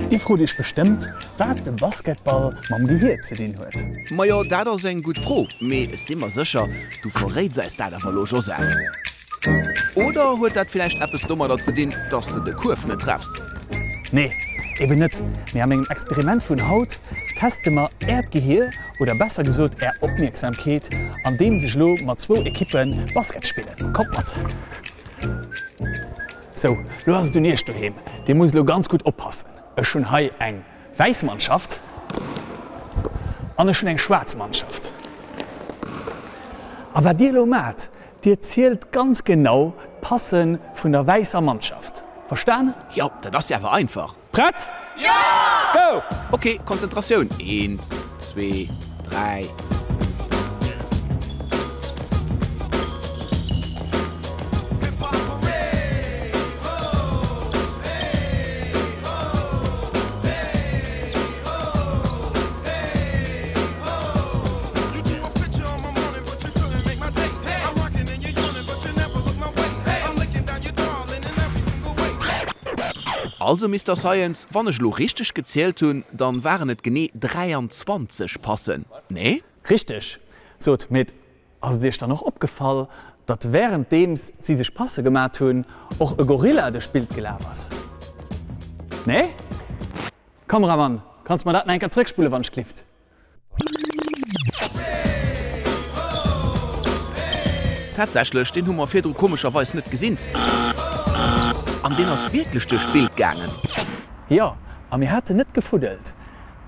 Dir frot iech bestëmmt, wat de Basketball mam Gehier ze dinn huet. Majo, dat ass eng gutt Fro, mee ech si mer sécher, du verréits eis dat awer elo, Joseph. Oder huet dat villäicht eppes domadder ze dinn, dass de de Kuerf net treffs? Nee, eben net. Mee a mengem Experiment vun haut teste mer äert Gehier, oder besser gesot är Opmierksamkeet, andeems ech elo mat zwou Ekippe Basket spillen. Kommt mat! Sou, lo ass et un iech doheem. Dir musst elo ganz gutt oppassen. Ech hunn hei eng wäiss Mannschaft an ech hunn eng schwaarz Mannschaft. A wat dir elo maacht, dir zielt ganz genau d'Passe vun der wäisser Mannschaft. Verstan? Jo, dat ass jo awer einfach. Prett? Jo! Go! Ok, Konzentratioun! Eent, zwee, dräi. Also Mister Science, wann ech elo richteg gezielt hunn, dann waren et genee 23 Passen, nee? Richteg, sot mee ass et iech dann och opgefall, datt währenddeems si sech Passe gemat hunn, och e Gorilla duerch d'Bild gelaf ass? Nee? Kameramann, kanns mer dat nach eng Kéier zréckspullen, wann ech glift? Tatsächlech, deen hu mer virdru komescherweis net gesinn. An deen ass wierklech duerch d'Bild gaangen. Jo, a mir haten net gefuddelt.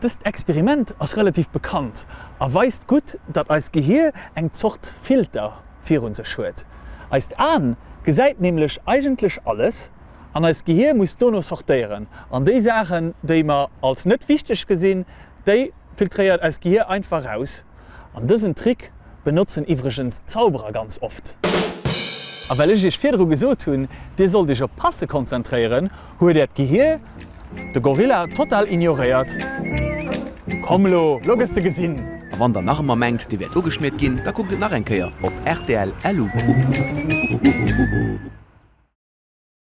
Dëst Experiment ass relativ bekannt a weist gutt, datt eist Gehier eng Zort Filter virun sech huet. Eist Aen gesäit nämlech eigentlech alles an eist Gehier muss dono sortéieren an déi Saachen, déi mer als net wichteg gesinn, Déi filtréiert eist Gehier einfach raus. An dësen Trick benotzen iwwregens Zauberer ganz oft. A well ech iech virdru gesot hunn, dir sollt iech op d'Passe konzentréieren, huet äert Gehier de Gorilla total ignoréiert. Komm lo, lo gëss de gesinn! A wann der nach ëmmer mengt, dir wäert ugeschmiert ginn, da kuckt et nach eng Kéier op rtl. Lu.